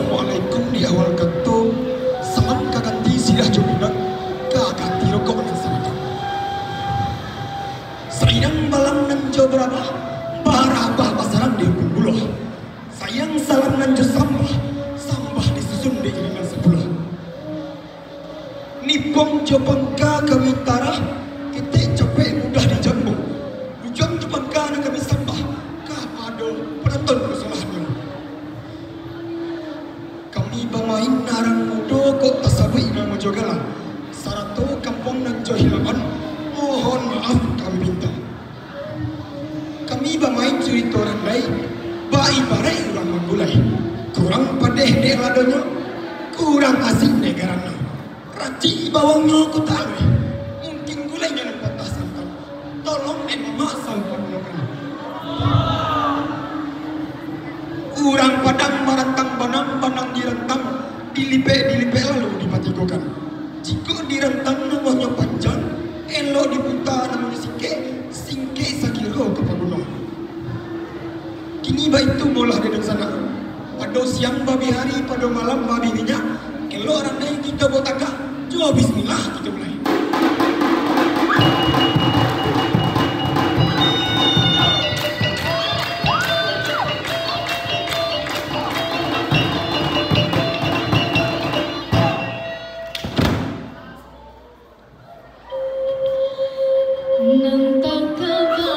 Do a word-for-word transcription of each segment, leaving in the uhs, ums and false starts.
Assalamualaikum di awal kato, salam ka ganti siriah jo pinang, ka ganti rokok nan sarato. Sayang balang nan jo barabah, barabah basarang di Ungkung Buloh. Sayang salam nan jo sambah, sambah disusun di iringan sapuluah. Nipong jo pangka kami tarah, ketek capek mudah dijambu. Bujang jo pangka nan kami sambah, kapado panaton musolahnyo. Kami bamain nan mudo kok tasabuik namo jo galang, sarato kampuang nan jo hilapan, mohon maaf kami minta. Kami bamain curito randai, baibaraik urang manggulai. Kurang padeh dek ladonyo, kurang asik dek garannyo. Racik bawangnyo kok taluih, mungkin gulainyo nan patah santan. Tolong dek mamak sampurnokan. Urang Padang marantang banang, banang dirantang, dilipek-dilipek lalu dipatigokan. Jikok dirantang namonyo panjang, elok diputa namonyo singkek, singkek sakiro ka paguno. Kini baitu molah dek dunsanak. Pado siang babi hari, pado malam babi minyak. Elok randai kito buek tagak, jo bismillah kito mulai. Nan takaba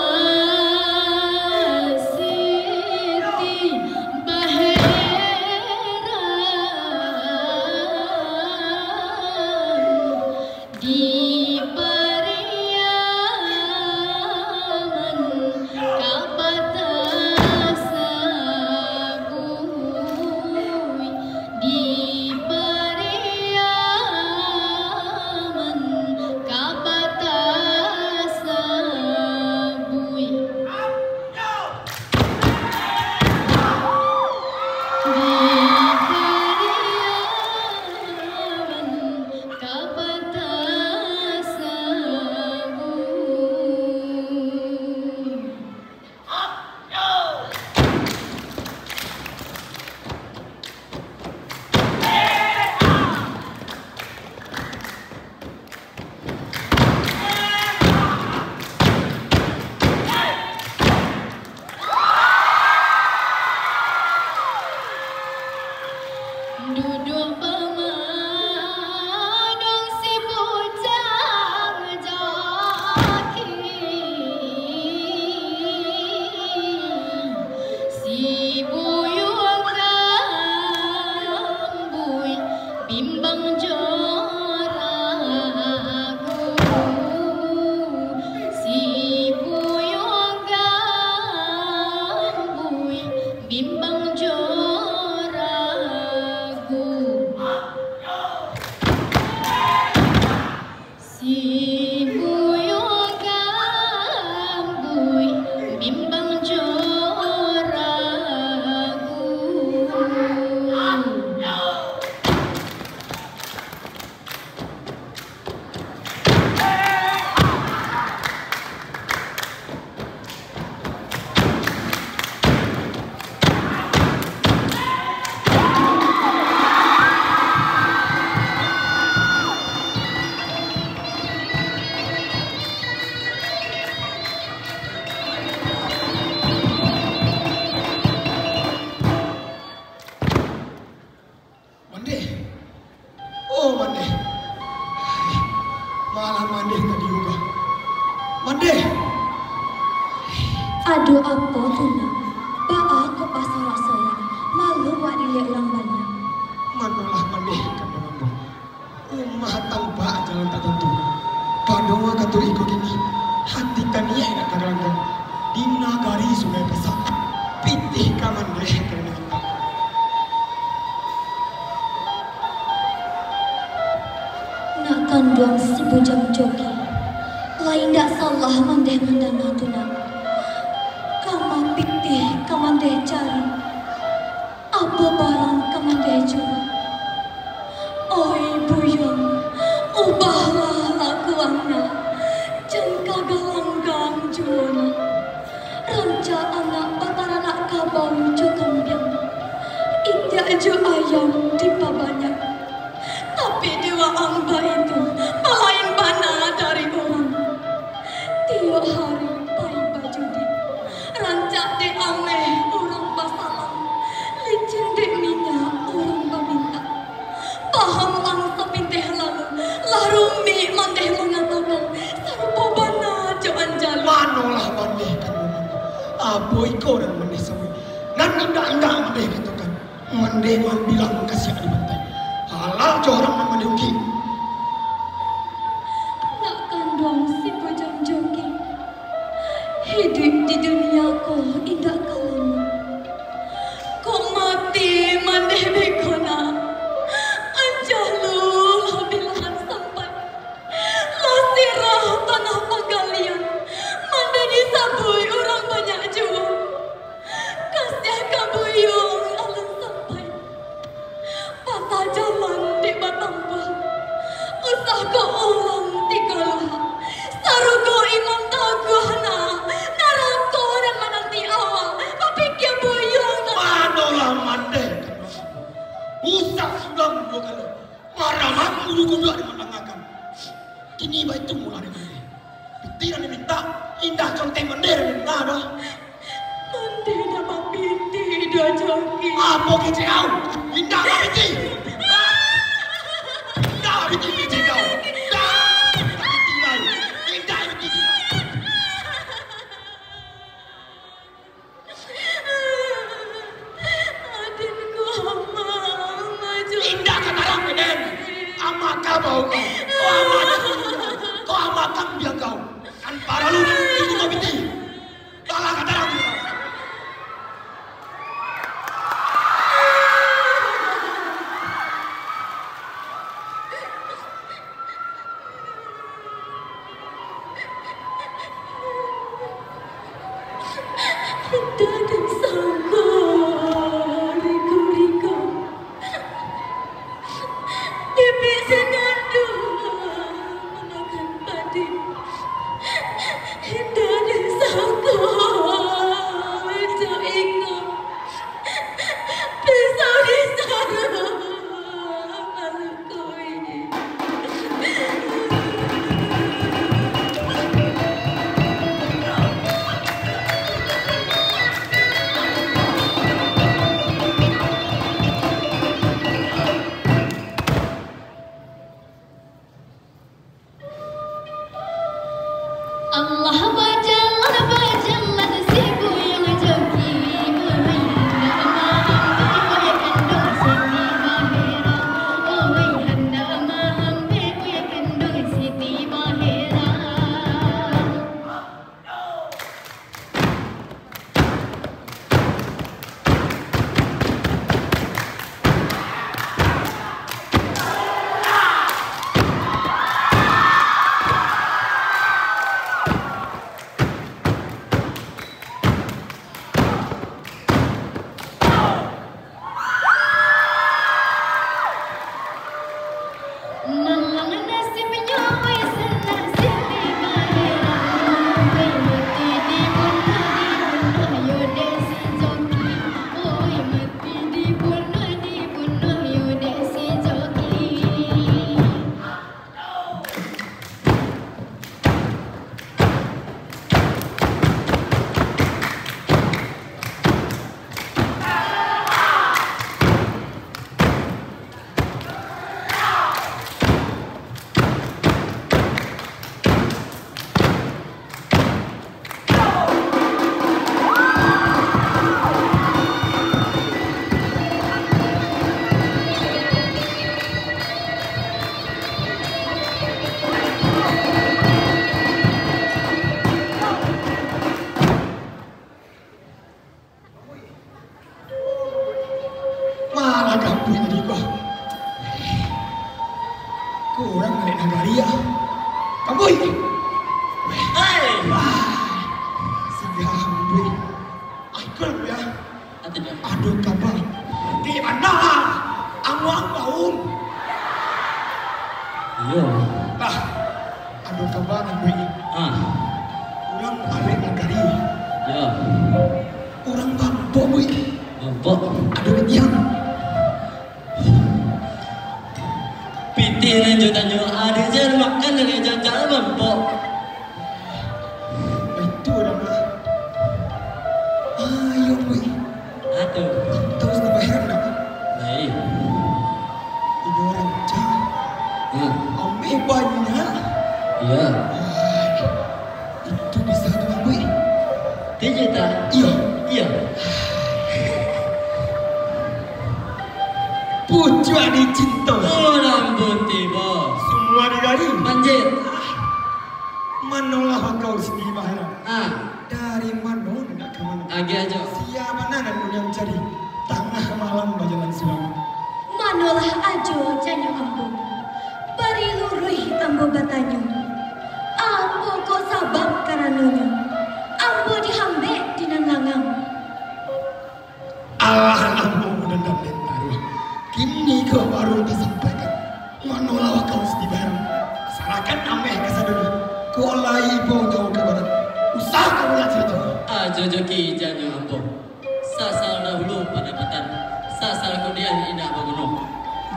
Siti baheran di Pariaman ka patah sabuik. Di Pariaman ka patah sabuik. Di Pariaman ka patah sabuik. Duduak bamadong si bujang joki, si buyuang gambuih bimbang jo ragu, si buyuang gambuih bimbang jo ragu. Si buyuang gambuih bimbang jo ragu. Mandeh. Oh, Mandeh. Hai, malah Mandeh tadi urang. Mandeh. Aduh, apo tu, Nak? Baa kok pasarak soyak, malu buek diliek urang banyak. Manolah Mandeh, kandang ambo. Rumah tampak jalan tak tantu. Pado wakatu iko kini, hati taniaik nak tagalanggang. Di nagari Sungai Pasak, pitih ka Mandeh ka Mandeh. Nak kanduang si bujang joki, lai indak salah Mandeh mandanga tu, Nak. Kama pitih ka Mandeh cari, apo barang ka Mandeh jua. Oi buyuang, ubahlah lakuang, Nak, jan ka galanggang juo, Nak. Rancak anak bataranak kabau jo kambiang, indak Jo ayam dipabanyak, tapi di waang baitu balain bana dari urang. Tiok hari pai bajudi, rancak dek ameh urang basalam, licin dek minyak urang bamintak. Paham ang sapinteh lalu, lah rumik mandeh mangatokan, sarupo bana jo anjali. Manolah mandeh kan, apo iko nan mandeh sabuik? Nan indak-indak mandeh katokan. Mandeh mambilang kasiak di pantai. Halal jo haram nan mandeh ungki. Anak kanduang si Bujang Joki. Hiduik di dunia ko indak ka lamo. Kok mati mandeh beko nak. Anjah lu lah bilangan sampai. Lah sirah tanah panggalian. Mandeh disabuik urang banyak juo. Kasiah ka buyuang alun sampai. Patah jalan dek batampuah. Usah ko urang tigo luhak. Sarugo imam taguah nak. Narako nan mananti awak. Bapikia buyuang nan. Manolah mandeh. Usah sulang duo kali. Maraman bulu kuduak dimandangakan. Kini baitu mulah dek mandeh. Pitih nan dimintak, indak conteng mandeh nan dimintak doh. Mandeh nan bapitih doh, Joki. Apo kecek au? Indak bapitih. Indak bapitih kecek au. Indak bapitih lai. Indak bapitih. Adin ko ama, ama jo. Indak ka tarang, Deden. Ama kabau kau. Kau ama jo. Kau ama kambiang kau. Kan paralu di rumah pitih. Balah ka tarang kau. Indak den sangko, riko-riko. Bibik sinanduang mamakan padi. Indak den sangko, indak iko. Pisau disaruah, malukoe. Allah bajalan, bajalan si buyuang Joki, oi, handak maambek kue kanduang Siti Mahera, oi, handak maambek kue kanduang Siti Mahera. Malah kampuik tadi ko. Ko urang baliak nagari ah. Kampuik. Hei. Wah. Sudah kampuik. Ai, ko lah kampuik ah. Ado kaba. Di mana? Amuang baum. Iyo. Lah. Ado kaba nan buik. Ah. Urang baliak nagari. Yo. Urang bampok buik. Bampok. Ado katiang. Tanyo, ado jan makan dari jajak mampok. Itu dah mah. Ayo, Bui. Aduh. Tahu sama heran dah. Baik. Ini orang cah. Hmm. Ameh banyak. Iya. Wah. Itu bisa tu, Bui. Tijo ta? Iyo. Iyo. Pucuak dicinto. Oh, lambun tibo. Semua didari. Manjir. Ah. Manolah wakau sendiri baharap. Ah. Dari mano nak ka mano? Agiah jo. Sia bana nan dunia mancari. Tangah malam bajalan surang. Manolah ajo janyo ambo. Bari luruih ambo batanyo. Apo kok sabab karanonyo ambo diambek di nan langang? Alah, ambo mandandam den taruih. Kini ko baru tasampaikan. Manolah wakau setibar. Sarakan ameh kasadonyo. Kok lai ibo jauah ka barat. Usah ka bulan satu. Ajo jo kijanyo ambo. Sasal dahulu pandapatan, sasal kudian indak baguno.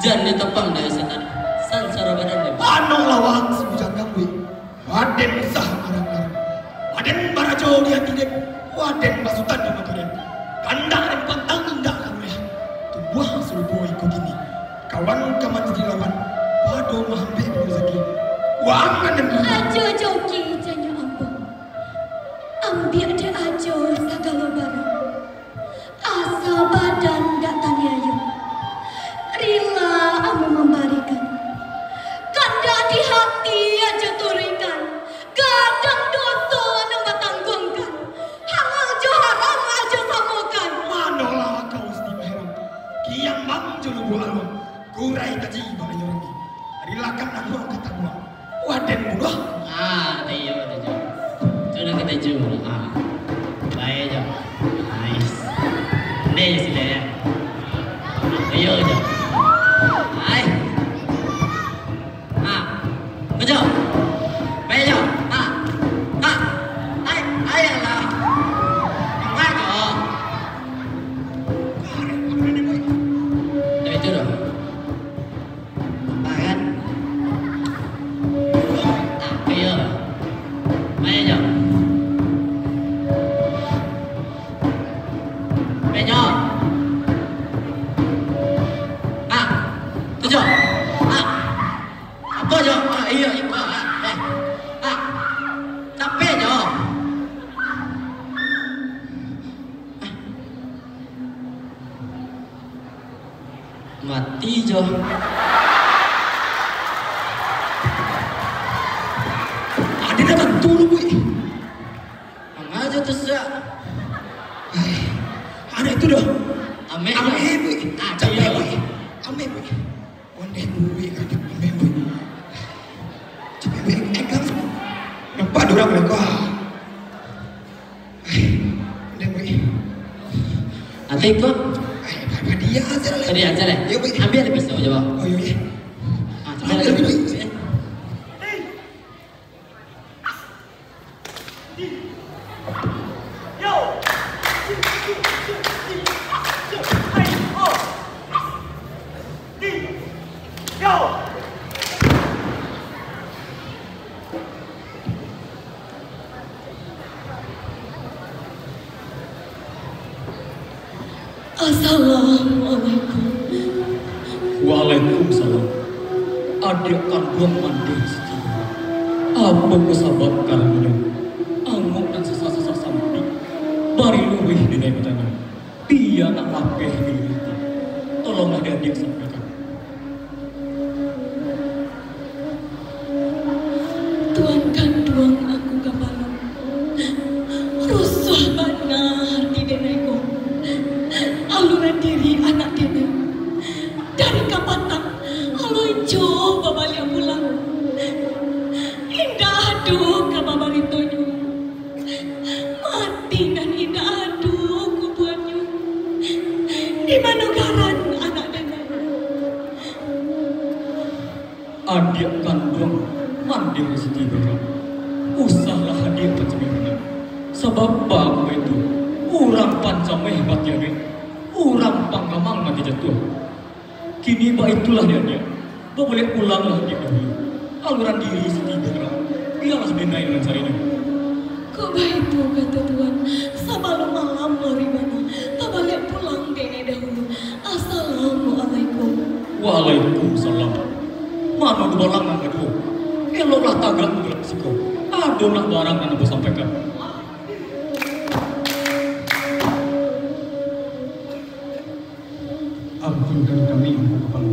Jan ditapang dek setan, sansaro badan dek. Anok lawak si bujang gambik. Waden usah marang-marang. Waden barajo di ati den, waden basutan di mato den. Kandak den pantang indak ka buliah. Tumbuah sarupo iko kini. Kawan ka manjadi lawan, pado maambek pado saki. Waang nan den. Ajo jo kijanyo ambo. Ambiak dek ajo sagalo barang. Asa badan dak taniayo, rila ambo mambarikan. Kandak di hati ajo turuikan, gadang doso nan batangguangkan. Halal jo haram ajo samokan. Manolah wakau setiap heran. Kiambang jo lubuak aluang. Kurai taji balanyo rami. Rilakan ambo ka tabuang. Waden bunuah. Ah, iyo, iyo. Tu nan katuju. Ah. Baik jo. Nice. Ni sudah ya. Iyo jo. Ai. Ah. Kejo. Baik jo. Ah. Ah. Ai, ai alah. Angkat jo. Dah itu dah. Nampak kan? Ah, iyo. Main jo. Main jo. Ah, tu jo. Ah. Apo jo? Ah, iyo, iko. Ah, eh. Ah. Capek jo. Ah. Mati jo. Ado nan tantu tu, Bui. Manga jo tu sak. Ai, anak itu doh. Ameh. Ameh, Bui. Ah, capek, iyo. Bui. Ameh, Bui. Ondeh, Bui, kadang ameh, Bui. Capek, Bui. Eh, kan. Nampak dek urang, Bui. Wah. Ai, udah, Bui. Atau ikut? Ai, pai, pai, dia aja lah. Tadi aja lah. Ya, Bui. Ambil ada pisau je, Bang. Oh, iya, iya. Ah, ambil lagi, Bui. Assalamualaikum. Waalaikumsalam. Adiak kanduang Mandeh Siti. Apo ko sabab karanonyo? Angok nan sasa-sasa sampik. Bari luruih dinai batanyo. Bia nak lapeh di ati. Tolonglah di adiak sampaikan. Tuan kanduang angku kapalo, rusuah bana ati denai ko. Aluran diri anak denai dari kapatang alun juo babaliak pulang. Indak ado kaba baritonyo. Mati nan indak ado kubuannyo. Di mano garan anak denai? Adiak kanduang Mandeh Siti Baka. Usahlah adiak pancameh-cameh. Sabab baa kok itu, urang pancameh mati aduik, urang panggamang mati jatuah. Kini baitulah di adiak. Babaliak pulanglah dek dahulu. Aluran diri Siti Bairang, bialah denai nan sarinyo. Kok baitu kato Tuan, sabalun malam larih bana, tabaliak pulang denai dahulu. Assalamualaikum. Waalaikumsalam. Mano dubalang nan kaduo? Eloklah tagak duduak siko. Ado nak barang nan ambo sampaikan. Ampunkan kami, Angku Kapalo.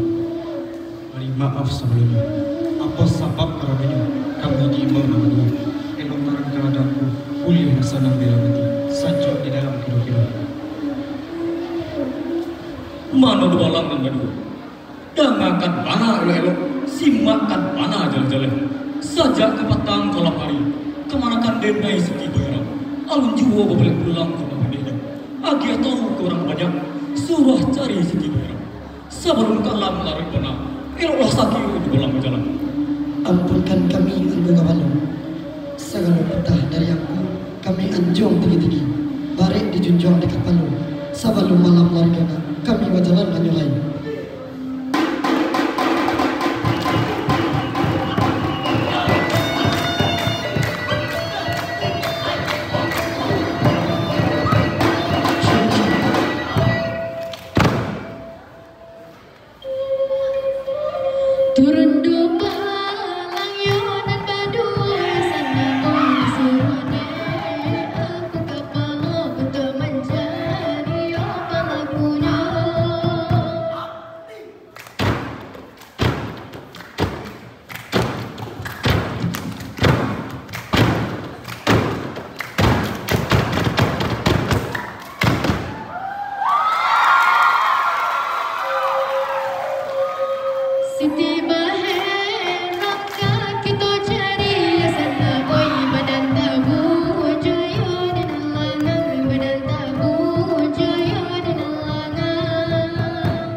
Bari maaf sabalumnyo. Apo sabab karanonyo kami diimbau nan baduo? Elok tarang ka adaanku, buliah nan sanang di dalam ati, sajuak di dalam kiro-kiro. Mano dubalang nan baduo? Dangakan bana elok-elok, simakkan bana jaleh-jaleh. Sajak kapatang kalam ari, kamanakan denai Siti Bairang, alun juo babaliak pulang ka rumah pandeknyo. Agiah tahu ka urang banyak, suruah cari Siti Bairang. Sabalun kalam larih bana, eloklah sakiu dubalang bajalan. Ampunkan kami, Angku Kapalo. Sagalo pitah dari Angku, kami anjuang tinggi-tinggi. Barek dijunjuang di kapalo. Sabalun malam larih bana, kami bajalan hanyo lai. Turun dubalang yo nan baduo, sanang oi suruah dek Angku Kapalo untuak mancari yo palakunyo. Siti Bairang ka kito cari, sanang oi badan tabujuah yo di nan langang, badan tabujuah yo di nan langang.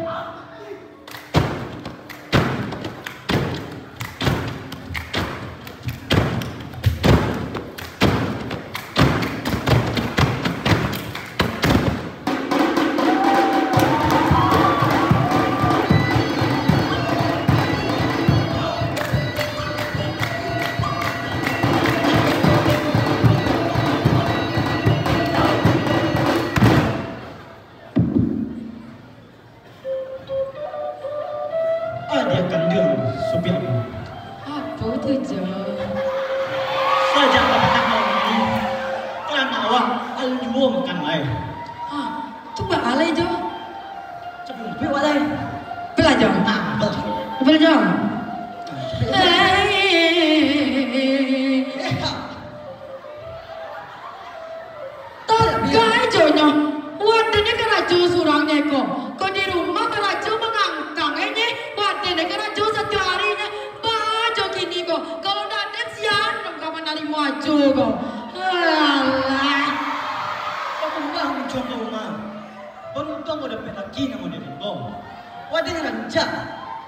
Adiak kanduang supiakku. Apo tu, Jo? Sajak kapatang kalam ari, kalana awak alun juo makan lai. Ha, tu baa lai, Jo? Cabuik awak lai. Baa, Jo? Ah, baa. Baa, Jo? Ah, cabuik. Eh, ha. Tagak jo nyo, waden nyo karajo surang nyo ko. Ko di rumah karajo mangangkang e nyo, waden nyo karajo satiok ari nyo. Baa jo kini ko, kalau ndak ado sia nan ka manarimo ajo ko. Alah. Ka rumah, muncuang ka rumah. Baruntuang kau dapek laki namo dia Rimbo. Waden rancak.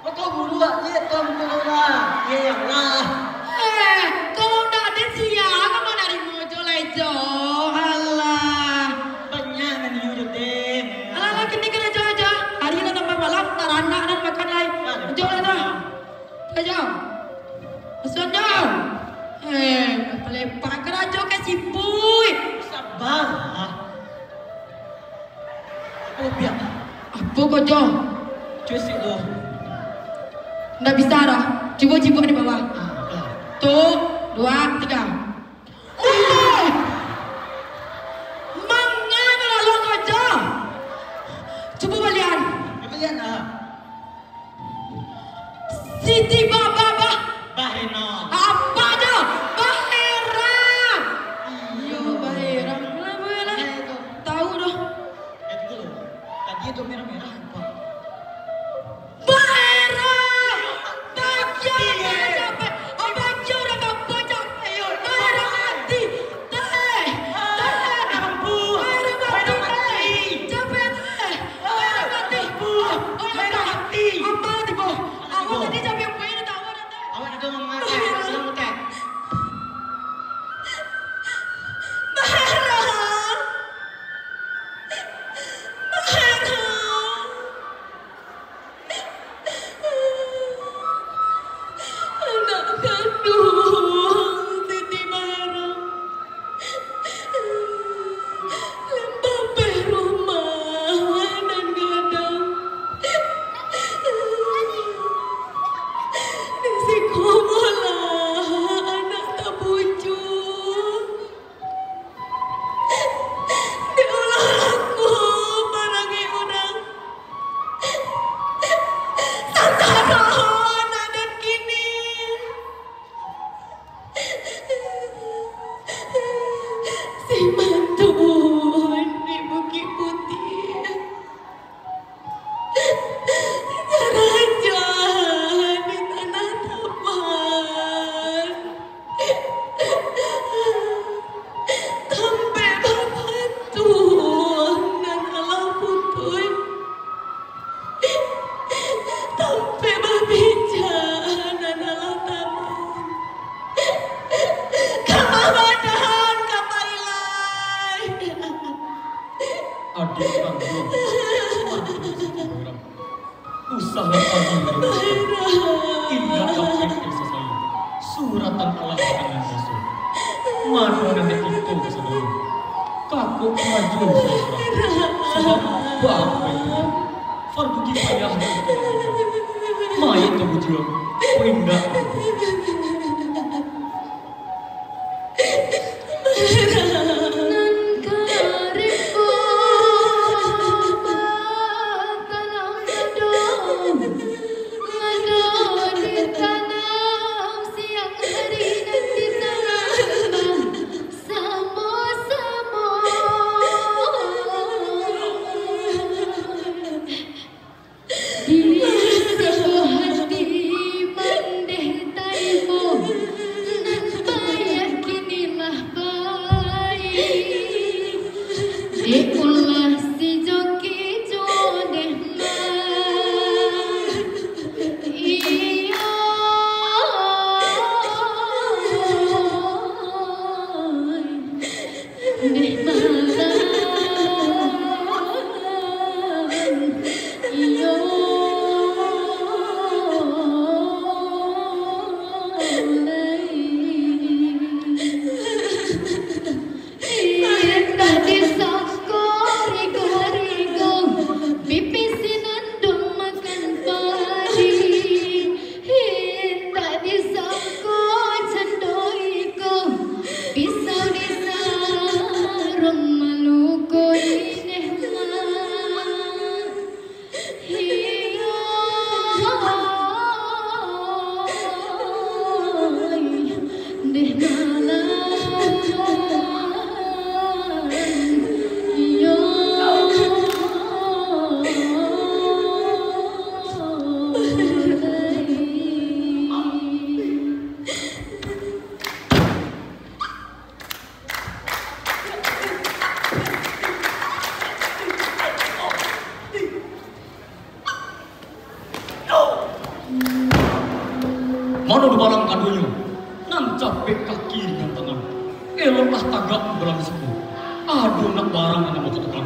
Mako buruak je tuan tu lah. Ye, ya Allah. Eh, kalau ndak ado sia, ka manarimo jo lai jo. Alah. Banyak nan iyo jo deh. Alah, alah, kini karajo ajo. Ari lah tambah malam, taranak nan makan lai. Aduh. Jo lah tu. Ajo. Masuak jo. Eh, palepak karajo ka sipuik. Sabar lah. Apo piak? Apo ko, Jo? Cuek sik tu. Ndak bisa doh. Cubo cibuak di bawah. Ah, oke. Tu, dua, tiga. Oh! Manga ka lalok ko, Jo? Cubo balian. Balian lah. Siti ba-, ba-, ba-, Baheno. Apa jo? Baherang. Iyo, baherang. Lah, lah. Tahu doh. Eh, tunggu dulu. Tadi itu merah-merah apa? Baherang. Bagian capek. Oh, bagian udah kapocok. Ayo, baherang mati. Teh! Teh! Ampun! Air mati, teh! Capek, teh! Air mati! Ampun! Oh, oh, ya, air mati! Apa tibo? Awak tadi capek main, tahu Adik kanduang, mati satu orang. Usahlah kami dari Mekah. Indak dapek disasali. Suratan Allah dengan Rasul. Mano nenek kito kasadonyo? Kakok pangajo sayo surang. Sabab baa baitu? Fardu kifayah. Mayik tabujua, kok indak? Nan kariko batalang ado, ado ditanam siang hari nan ditanam samo-samo. Di sabuah hati mandeh taimo, nan baya kini lah pai. Dek ulah si Joki jo deh ma. Iyo. Deh malam, iyo lai. Indak disangko rigo-rigo, pipih sinandung makan padi. Indak disangko cando iko, pisau di sarung maluko ineh ma. Iyo, deh malam, iyo. Mano dubalang kadonyo, nan capek kaki dengan tangan? Eloklah tagak dubalang di siko. Ado nak barang nan batutukan.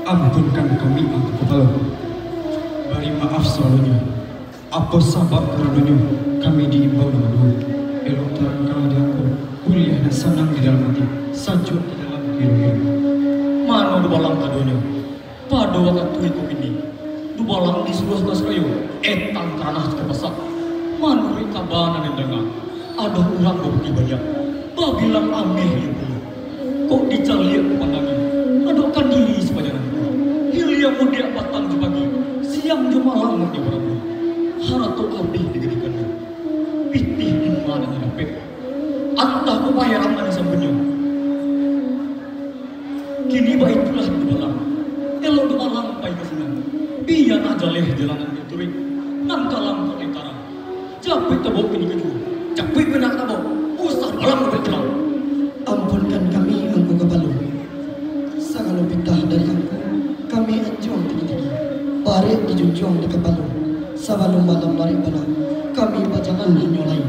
Ampunkan kami, Angku Kapalo. Bari maaf sabalunyo. Apo sabab karanonyo kami diimbau nan baduo? Elok tarangkanlah di angku, buliah nan sanang di dalam ati, sajuak di dalam hilo-hilo. Mano dubalang kadonyo? Pado wakatu iko kini, dubalang disuruah ka Surayo, etang ka ranah ka pasak. Manuruik kaba nan den danga, ado urang babukik banyak, babilang ameh iyo pulo. Kok dicaliak ka pandangi, adokkan diri sapajalan pulo. Hilia mudiak patang jo pagi, siang jo malam nyo barabuah. Harato abih digadikannyo, pitih di ma nan nyo dapek, antah kok paheran nan disambunnyo. Kini baitulah dubalang. Elok dubalang pai ka sinan. Bia nak jaleh jalan nan dituruik, nan kalam kok ditarang. Japuik tabok kini ka juo. Japuik bana tabok. Usah dubalang pai pulang. Ampunkan kami, Angku Kapalo. Sagalo pitah dari Angku, kami anjuang tinggi-tinggi. Barek dijunjuang di kapalo. Sabalun malam larek bana, kami bajalan hanyo lai.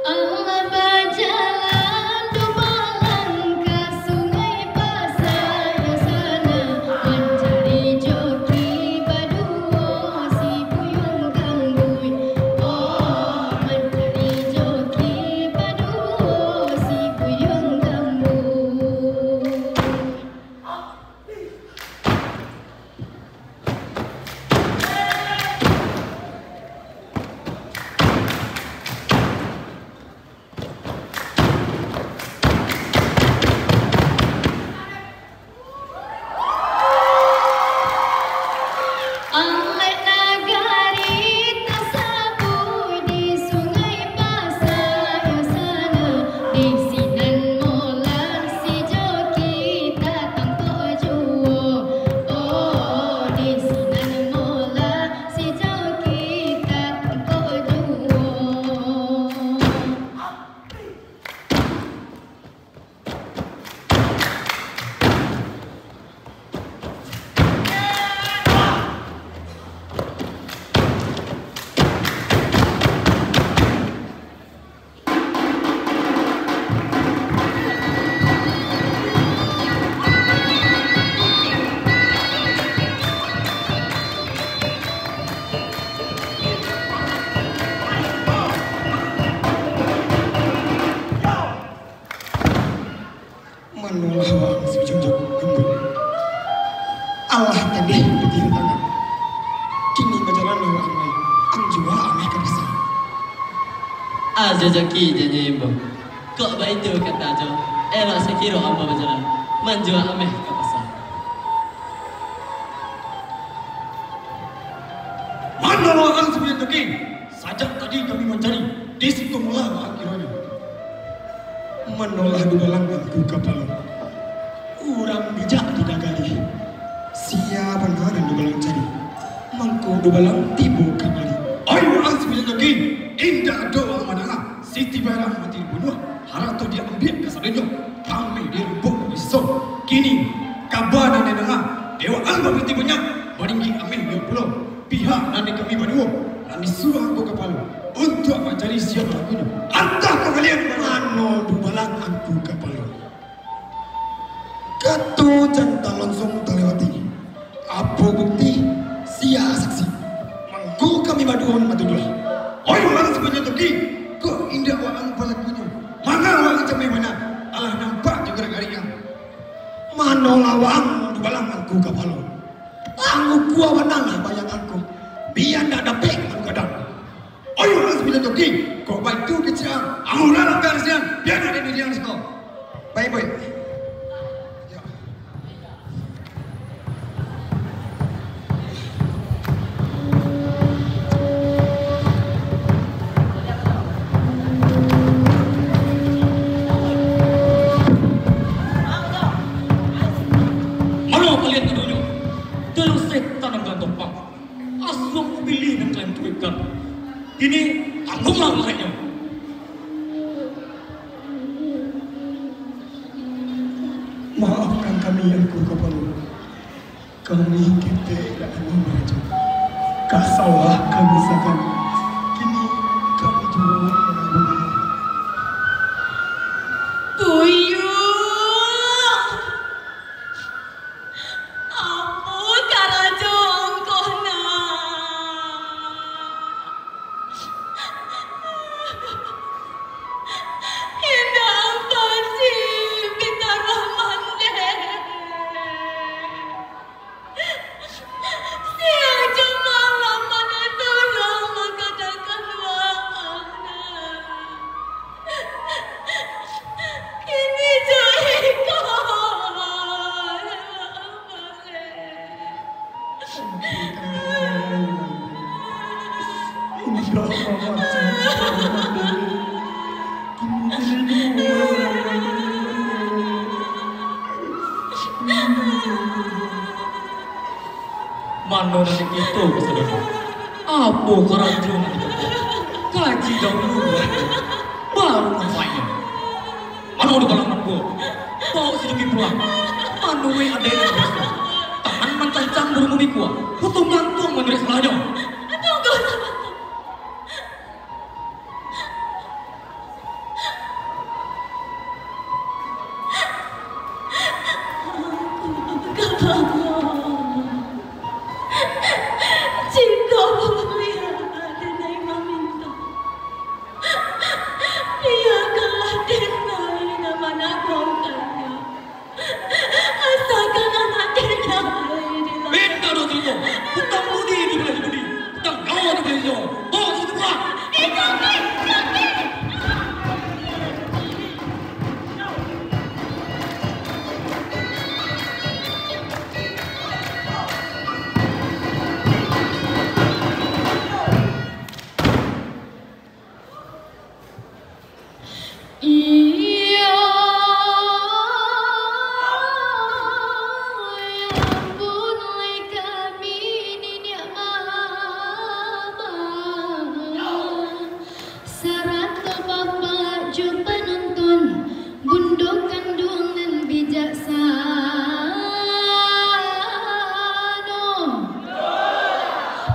Alah bajalan dubalang ka Sungai Pasai, di sana mancari joki baduo, si Buyuang Jajaki janji ambo. Kok baitu kato jo, elok sakiro ambo bajalan manjua ameh ka pasa. Mano waang Sambilan Jaki? Sajak tadi kami mancari, di siko malah waang kironyo. Manolah dubalang Angku Kapalo. Urang bijak di nagari. Sia bana nan dubalang cari, mangko dubalang tibo kamari. Oi, waang Sambilan Jaki, indak ado waang mandanga, Siti Barang mati dibunuah, harato diambiak kasadonyo, kami dirampok disiko. Kini, kaba nan didanga, dek waang bapiti banyak, maninggi ameh nyo pulo. Pihak nan di kami baduo, nan disuruah Angku Kapalo untuak mancari sia palakunyo. Antah ka kalian, mano dubalang Angku Kapalo. Kato jan talonsuang talewati. Apo bukti? Sia saksi? Mangko kami baduo nan batuduah. Oi, waang Sambilan Jaki, kok indak waang palakunyo? Manga waang cameh bana, alah nampak jo garak-gariknyo. Manolah waang dubalang Angku Kapalo. Ang ukua bana lah bayang angku, bia ndak dapek manu gadang. Oi, waang Sambilan Jaki, kok baitu kecek ang, ang urang langgar sinan, bia ndak dendiriang siko. Baik, baik. Mano kalian kaduonyo? Dalam setan nan kalian tompang, asuang pilih nan kalian turuikkan. Kini, tangguanglah maraiknyo. Maafkan kami, Angku Kapalo. Kami ketek dak anu marajo. Ka sawah kami sagan. Kini kami juo marajo. Buyuang! Apo karajo angko nak? Indak ampasi pitaruah mandeh. Sia jo malam mandeh tolong mangkadakan waang nak. Kini jo iko. Mano nan dikito kasadonyo? Apo karajo nan ditampuah? Kaji dahulu buahnyo, baru manfaatnyo. Mano dubalang nan duo? Baok si Juki pulang. Manuruik adaik nan baruso. Tangan mancancang burung bamikua, potong gantuang manjurek salahnyo. Tunggu sabanta. Jikok buliah, Denai mamintak. Biakanlah Denai nan managuangkannyo. Asakan anak Denai dilawan. Pindah doh sinan. Utang budi dibayia budi. Utang nyawa dibayia nyawa. Baok situ pulang. Itu, Ki! Itu, Ki! Iyo, ampun lai kami, niniak mamak, sarato bapak jo panonton, bundo kanduang nan bijaksano.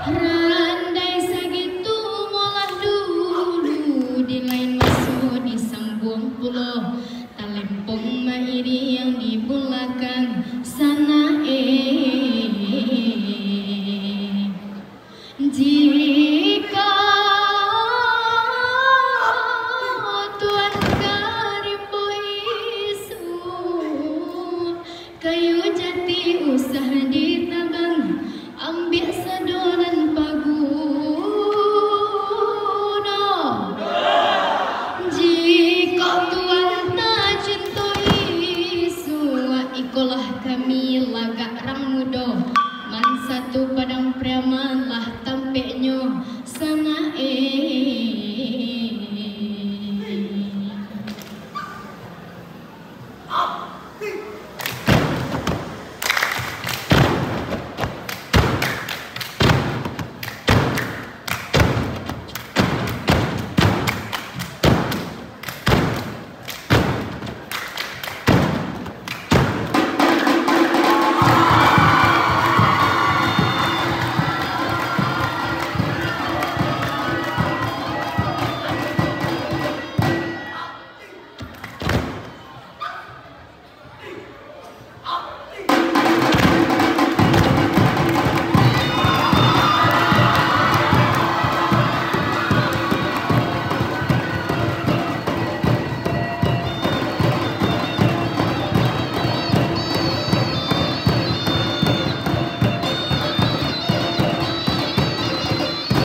Randai sagitu molah dulu, di lain maso disambuang pulo, talempong mairiang di bulakang sana, eh. Jikok Tuan ka rimbo isuak, kayu jati usah ditabang, ambiak sado nan paguno. lagak